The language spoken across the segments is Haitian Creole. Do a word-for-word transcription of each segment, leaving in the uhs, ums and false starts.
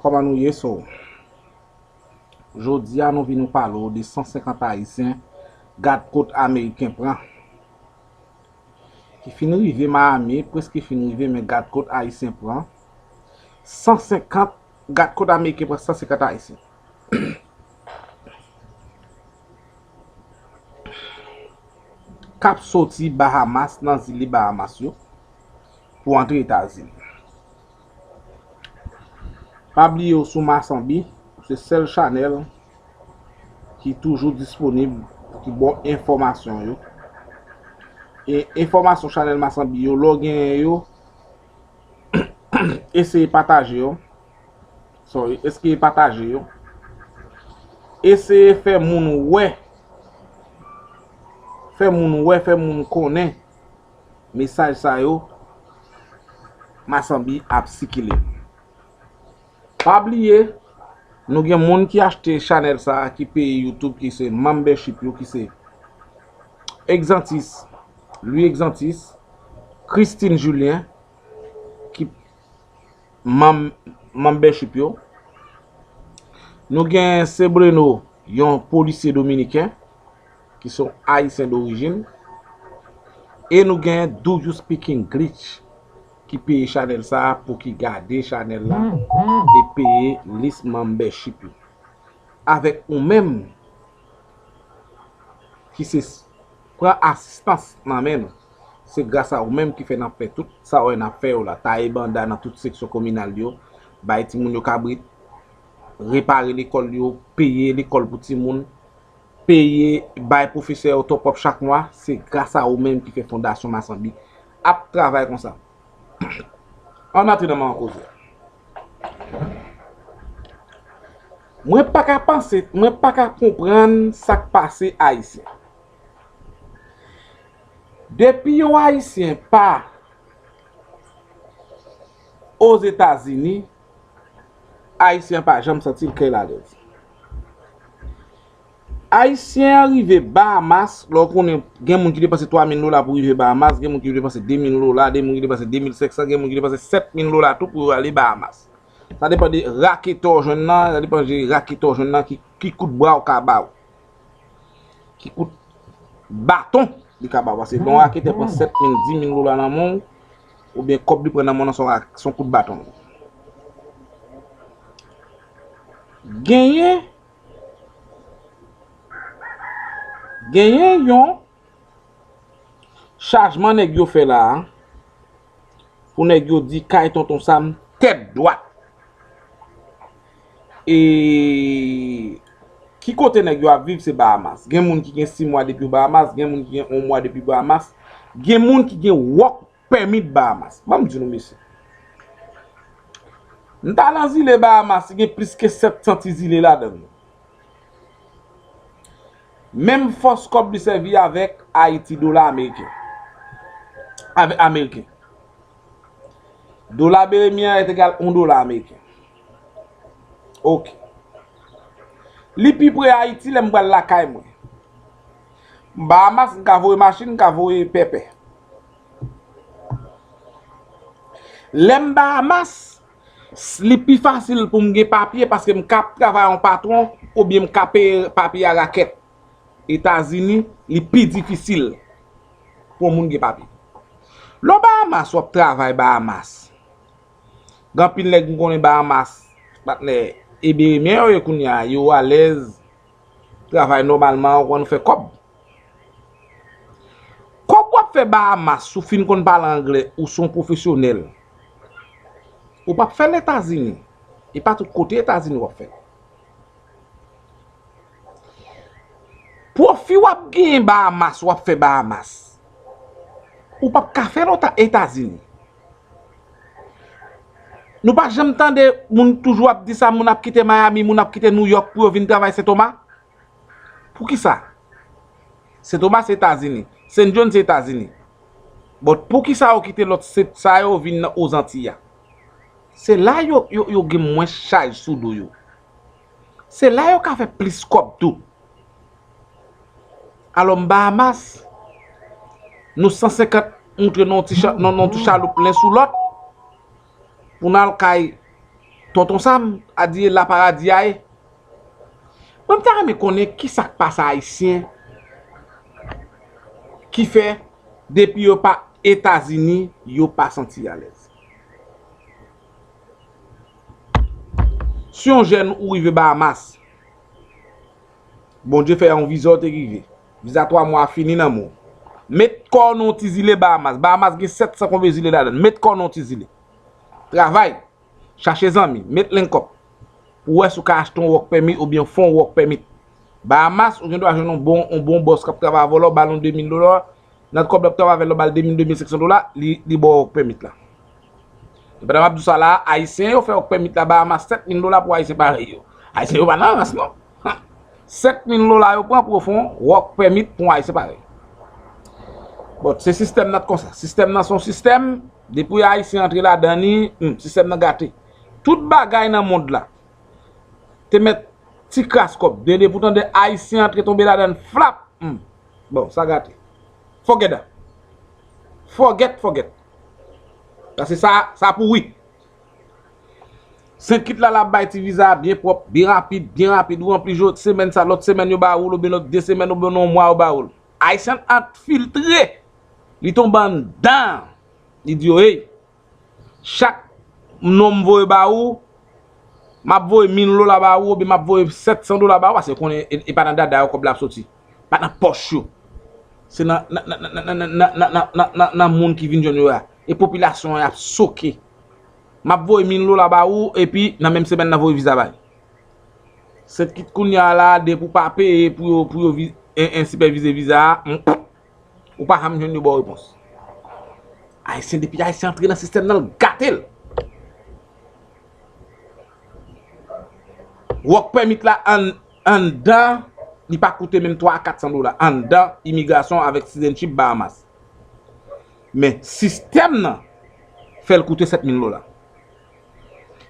Kòman nou ye? So, jodi a nou vin nou pale w de san senkant Ayisyen gad kot Ameriken pran. Ki fin rive Miami, preske fin rive, men gad kot Ayisyen pran san senkant, gad kot Ameriken pran san senkant Ayisyen. K ap soti Bahamas, nan zile Bahamas yo, pou antre Etazini. Pa bliye w sou Masanbi, se sèl chanèl ki toujou disponib pou ki ba w enfòmasyon yo. E enfòmasyon chanèl Masanbi yo, lè w genyen yo, eseye pataje yo. Sorry, eseye pataje yo. Eseye fè moun wè. Fè moun wè, fè moun konnen mesaj sa yo Masanbi ap sikile. Pa bliye, nou gen moun ki achte chanèl sa a, ki peye YouTube, ki se membership yo, ki se Exantis, Louis Exantis, Christine Julien, ki manm, membership yo. Nou gen Sebreno, yon polisye dominiken, ki se yon ayisyen dorijin. E nou gen Do You Speak English, ki peye chanèl sa a pou ki gade chanèl la e peye lis membership yo. Avèk ou menm ki se s- pran asistans nan men nou. Se gras a ou menm ki fè n ap fè tout sa w wè n ap fè yo la. Taye banda nan tout seksyon kominal yo, bay timoun yo kabrit, repare lekòl yo, peye lekòl pou timoun, peye, bay pwofesè yo top up chak mwa. Se gras a ou menm ki fè Fondasyon Masanbi ap travay konsa. Ann antre nan manman koze a. Mwen pa ka panse, mwen pa ka konprann sa k pase Ayisyen. Depi yon Ayisyen pa Ozetazini, Ayisyen an pa janm santi l kè l alèz. Ayisyen an rive Bahamas, lè w konnen gen moun ki depanse twa mil dola pou rive Bahamas, gen moun ki depanse de mil dola, gen moun ki depanse de mil senk san, gen moun ki depanse sèt mil dola tou pou yo ale Bahamas. Sa depann de raketè w jwenn nan, sa depann de raketè w jwenn nan ki, ki kout bra w ka ba w. Ki kout baton li ka ba w. Paske lè yon raketè pran sèt mil, di mil dola nan men w, oubyen kòb li pran nan men w nan se yon ra- se yon kout baton. Genyen, genyen yon chajman nèg yo fè la a, pou nèg yo di kay Tonton Sam tèt dwat. E ki kote nèg yo ap viv, se Bahamas. Gen moun ki gen sis mwa depi Bahamas, gen moun ki gen yon mwa depi Bahamas, gen moun ki gen work permit Bahamas. Ban m di nou, mesye. M ta nan zile Bahamas, li gen plis ke sèt san ti zile ladan l. Menm fòs kòb li sèvi avèk Ayiti, dola ameriken. Avèk ameriken. Dola beremyen an est égal yon dola ameriken. Ok. Li pi pre Ayiti lè m pral lakay mwen. Bahamas, m ka voye machin, m ka voye pèpè. Lè m Bahamas, s- li pi fasil pou m gen papye paske m ka ap travay yon patwon oubyen m ka peye papye a rakèt. Etazini, li pi difisil pou yon moun gen papye. Lè w Bahamas, w ap travay Bahamas. Gen anpil nèg m konnen Bahamas, patnè, e beremyen yo ye kounye a, yo alèz, travay nòmalman, w konn fè kòb. Kòb w ap fè Bahamas, si w fin konn pale anglè, ou se yon pwofesyonèl, ou p ap fè l Etazini. E pa tout kote Etazini w ap fè l. Pwofi w ap genyen Bahamas, w ap fè Bahamas. Ou p ap ka fè l Eta- Etazini. Nou pa janm tande moun toujou ap di sa, moun ap kite Miami, moun ap kite New York pou yo vin travay Sentoma? Poukisa? Sentoma se Etazini. Saint John se Etazini. But poukisa yo kite lòt se sa yo vin nan Ozantiy a? Se la yo, yo, yo gen mwens chaj sou do yo. Se la yo ka fè plis kòb tou. Alò m Bahamas, nou san senkant moutre nan yon ti cha- nan, nan yon ti chaloup len sou lòt, pou n al kay Tonton Sam, a di e la paradi a ye. Mwen, m ta renmen konnen ki sa k pase Ayisyen ki fè, depi yo pa Etazini, yo pa santi alèz. Si yon jèn ou rive Bahamas, Bondye fè yon viza w te rive. Viza twa mwa a fini nan men w. Met kò w nan yon ti zile Bahamas. Bahamas gen sèt san konbyen zile ladan l. Met kò w nan yon ti zile. Travay. Chache zanmi. Met link up. Pou w wè si w ka achte yon work permit oubyen fè yon work permit. Bahamas, ou gen dwa jwenn yon bon, yon bon bòs k ap travay avè w la, ou ba l yon de mil dola. Nan kòb l ap travay avè l la, ou ba l de mil, de mil senk san dola, li, li ba w work permit la. Pandan m ap di w sa la, Ayisyen yo fè work permit la Bahamas sèt mil dola pou Ayisyen parèy yo. Ayisyen yo pa nan rans non. Sèt mil dola yo pran pou yo fè yon work permit pou yon Ayisyen parèy. Bon, se sistèm nan t konsa. Sistèm nan se yon sistèm, depi Ayisyen antre ladan li, hmm, sistèm nan gate. Tout bagay nan mond la te mèt ti kras kòb. Depi w tande Ayisyen antre tonbe ladan l, flap! Hmm. Bon, sa gate. Forget that. Forget, forget. Paske sa, sa pouri. Sent Kit la, l ap bay ti viza a byen pwòp, byen rapid, byen rapid. Ou ranpli jou semèn sa, lòt semèn yo ba ou l, oubyen lòt de semèn, oubyen nan yon mwa yo ba ou l. Ayisyen an filtre. Li tonbe anndan. Li di yo, hey, chak non m voye ba ou, m ap voye mil dola ba ou, oubyen m ap voye sèt san dola ba ou, paske konnen e, e pa nan dada yo kòb la ap soti. Pa nan pòch yo. Se nan, nan, nan, nan moun ki vin jwenn yo a. E popilasyon an ap soke. M ap voye mil dola ba ou, epi nan menm semèn nan voye viza ba li. Sent Kit kounye a la, depi w pa peye pou yo, pou yo vi, en, en sipèvize viza a, m, ou pa janm jwenn yo ba w repons. Ayisyen, depi Ayisyen antre nan sistèm nan, l gate l. Work permit la an, anndan, li pa koute menm twa a kat san dola. Anndan imigrasyon avèk citizenship Bahamas. Men sistèm nan fè l koute sèt mil dola.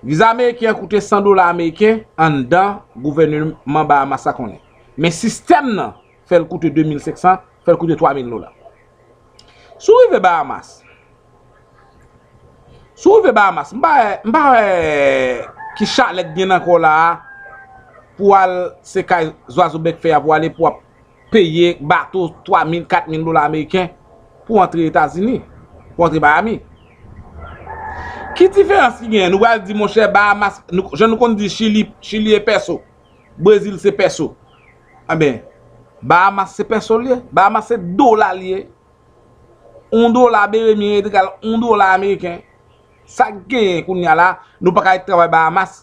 Viza ameriken an koute san dola ameriken anndan gouvènman Bahamas la konnen. Men sistèm nan fè l koute de mil senk san, fè l koute twa mil dola. Si w rive Bahamas, si w rive Bahamas, m pa wè, m pa wè ki chalè k gen nan kò w la a pou w al se kay zwazo bèk fè a pou w ale pou w ap peye bato twa mil, kat mil dola ameriken pou w antre Etazini, pou w antre Miami. Ki diferans ki genyen? Nou pral di, monchè, Bahamas, nou, jan nou konn di Chili, Chili e pèso, Brezil se pèso. Anben, Bahamas se pèso l ye, Bahamas se dola l ye. Yon dola beremyen egal yon dola ameriken. Sa k genyen kounye a la, nou pa ka ret travay Bahamas.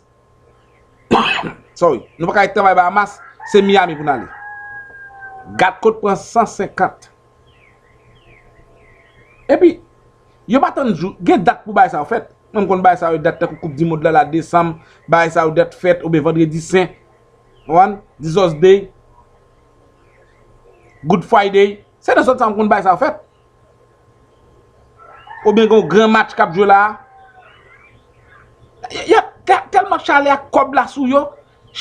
Sorry. Nou pa ka ret travay Bahamas, se Miami pou n ale. Gad kot pran san senkant. Epi, yo pa tann jou, gen dat pou bagay sa yo fèt. Mwen, m konn bagay sa yo dat tankou Koup di Mond la, la desanm, bagay sa yo dat fèt, oubyen Vandredi Sen, konprann? Jesus Day, Good Friday. Se nan zòn sa m konn bagay sa yo fèt. Oubyen gen yon gran match k ap jwe la. Y, y ap tè-, tèlman chalè ak kòb la sou yo,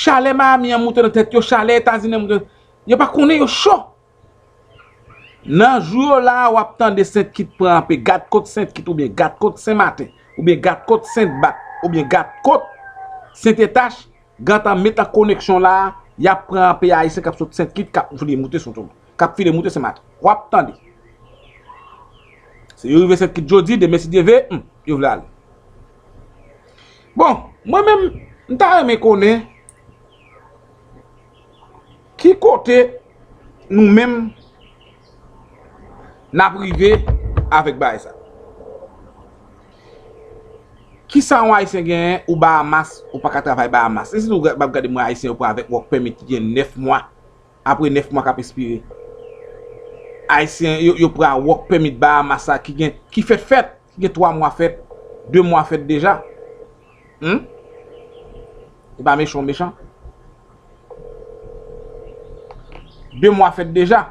chalè Miami an moute nan tèt yo, chalè Etazini an moute. Yo pa konnen yo cho. Nan jou yo la a, w ap tande Sent Kit pran anpe, gad kot Sent Kit oubyen gad kot Sen Maten, oubyen gad kot Sent Bat, oubyen gad kot Sent Etach, gentan met an koneksyon la a, y ap pran anpe Ayisyen k ap sot Sent Kit, k ap vle moute Sen Tomas, k ap file moute Sen Maten. W ap tande. Se yo rive Sent Kit jodi, demen si Dye ve, hmm, yo vle ale. Bon, mwen menm, m ta renmen konnen ki kote nou menm n ap rive avèk bagay sa. Kisa yon Ayisyen genyen, ou Bahamas, ou pa ka travay Bahamas? E si nou ga-, m ap gade mwen Ayisyen yo pran avèk work permit ki gen nèf mwa. Apre nèf mwa k ap espire. Ayisyen yo, yo pran work permit Bahamas sa ki gen, ki fèt fèt, ki gen twa mwa fèt, de mwa fèt deja. Hmm? E pa mechan w mechan. De mwa fèt deja.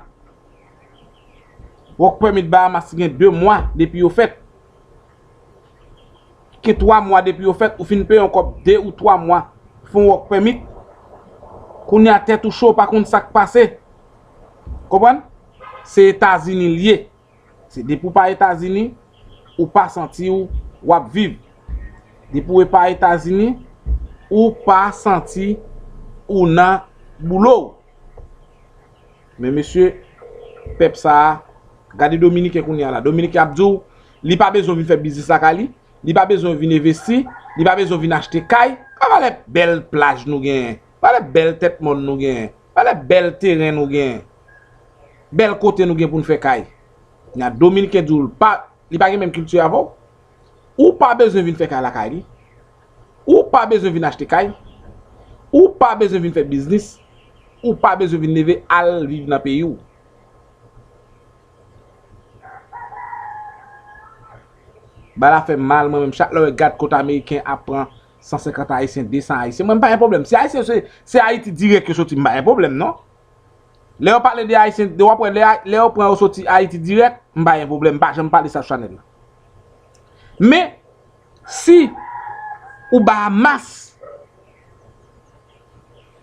Work permit Bahamas ki gen de mwa depi yo fèt. Gen twa mwa depi yo fèt, ou fin peye yon kòb de ou twa mwa, fè yon work permit. Kounye a tèt ou cho, ou pa konn sa k pase. Konprann? Se Etazini l ye. Se depi w pa Etazini, ou pa santi w w ap viv. Depi w pa Etazini, ou pa santi ou nan boulo w. Men mesye, pèp sa a, gade Dominiken kounye a la. Dominiken ap di w, li pa bezwen vin fè biznis lakay li, li pa bezwen vin envesti, li pa bezwen vin achte kay. Gade valè bèl plaj nou genyen, valè bèl tèt mòn nou genyen, valè bèl teren nou genyen, bèl kote nou gen pou n fè kay. Nan Dominiken di w, li pa, li pa gen menm kilti avè w. Ou pa bezwen vin fè kay lakay li. Ou pa bezwen vin achte kay. Ou pa bezwen vin fè biznis. Ou pa bezwen vin leve al viv nan peyi w. Bagay la fè m mal, mwen menm, chak lè w gad kote Ameriken ap pran san senkant Ayisyen, de san Ayisyen, mwen m pa gen pwoblèm. Si Ayisyen se, se Ayiti dirèk yo soti, m pa gen pwoblèm, non. Lè yo pale de Ayisyen, de w ap wè, lè, lè yo pran yo soti Ayiti dirèk, m pa gen pwoblèm, m pa janm pale sa sou chanèl la. Men, si ou Bahamas,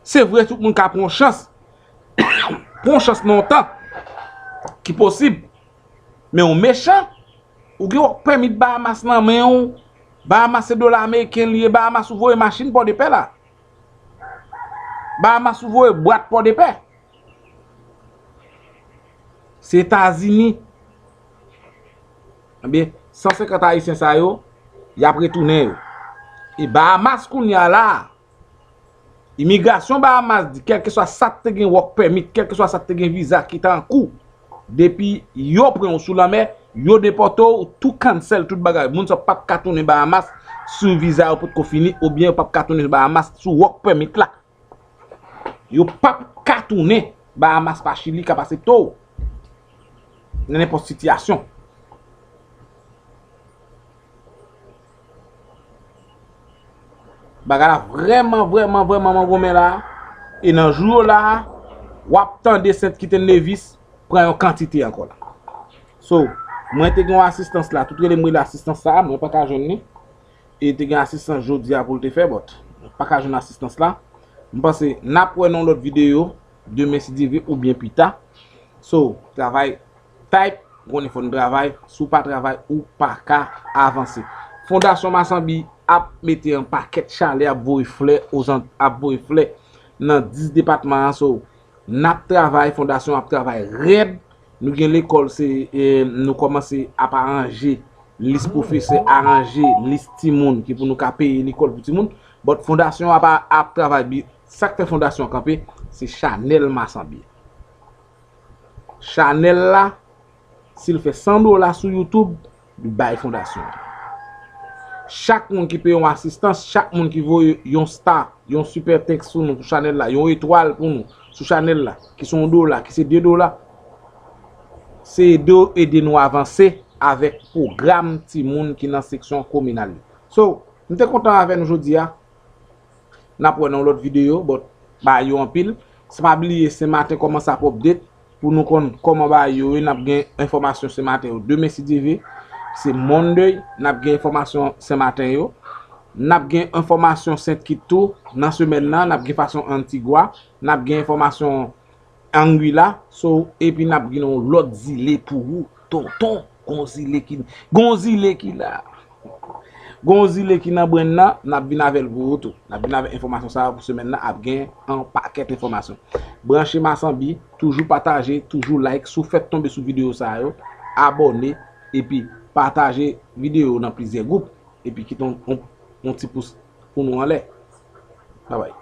se vre tout moun ka pran yon chans, pran yon chans nan yon tan ki posib, men ou mechan, ou gen work permit Bahamas nan men w, Bahamas se dola ameriken li ye, Bahamas ou voye machin Pòdepè la. Bahamas ou voye bwat Pòdepè. Se Etazini. Ebyen, san senkant Ayisyen sa yo, y ap retounen yo. E Bahamas kounye a la, imigrasyon Bahamas di, kèlkeswa sa k te gen work permit, kèlkeswa sa k te gen viza ki te an kou, depi yo pran w sou lanmè, yo depòte w, tou cancel, tout bagay. Moun sa p ap ka tounen Bahamas si viza yo potko fini, oubyen yo p ap ka tounen Bahamas sou work permit la. Yo p ap ka tounen Bahamas pa Chili k ap aksepte w nan nenpòt sitiyasyon. Bagay la vrèman, vrèman, vrèman mangonmen la. E nan jou yo la, w ap tande Saint Kitts and Nevis pran yon kantite ankò la. So, mwen te gen yon asistans la, tout rele m rele asistans sa, mwen pa ka jwenn li. E te gen asistans jodi a pou l te fè, but pa ka jwenn asistans la. M panse n ap wè nan yon lòt videyo, demen si Dye vle, oubyen pita. So, travay, type, konnen fò n travay, si w pa travay, ou pa ka avanse. Fondasyon Masanbi ap mete yon pakèt chalè, ap voye flè, ozan-, ap voye flè nan dis depatman an, so, n ap travay, fondasyon ap travay rèd. Nou gen lekòl, se, e, nou kòmanse ap aranje lis pwofesè, aranje lis timoun ki pou nou ka peye lekòl pou timoun. But fondasyon ap, ap travay bi-, sa k fè fondasyon an kanpe, se chanèl Masanbi. Chanèl la, si l fè san dola sou YouTube, li bay fondasyon an. Chak moun ki peye yon asistans, chak moun ki voye yon star, yon super thanks sou nou, sou chanèl la, yon etwal pou nou, sou chanèl la, ki se yon dola, ki se de dola, se ede, ede nou avanse avèk pwogram timoun ki nan seksyon kominal yo. So, m te kontan avè nou jodi a. N ap wè nan yon lòt videyo, but bagay yo anpil. San pa bliye, Senmaten kòmanse ap update pou nou konn kòman bagay yo ye. N ap gen enfòmasyon Senmaten yo. Demen, si Dye vle, se Monday, n ap gen enfòmasyon Senmaten yo. N ap gen enfòmasyon Sent Kit tou nan semèn nan. N ap gen fason Antigwa. N ap gen enfòmasyon Anguilla, so, epi n ap gen yon lòt zile pou ou, tonton. Gon zile ki, gon zile ki la. Gon zile ki nan brenn nan, n ap vin avè l pou ou tou. N ap vin avèk enfòmasyon sa yo pou semèn nan, ap gen yon pakèt enfòmasyon. Branche Masanbi, toujou pataje, toujou like, si w fèk tonbe sou videyo sa yo, abòne, epi pataje videyo nan plizyè gwoup, epi kite yon, yon, yon ti pous pou nou anlè. Babay.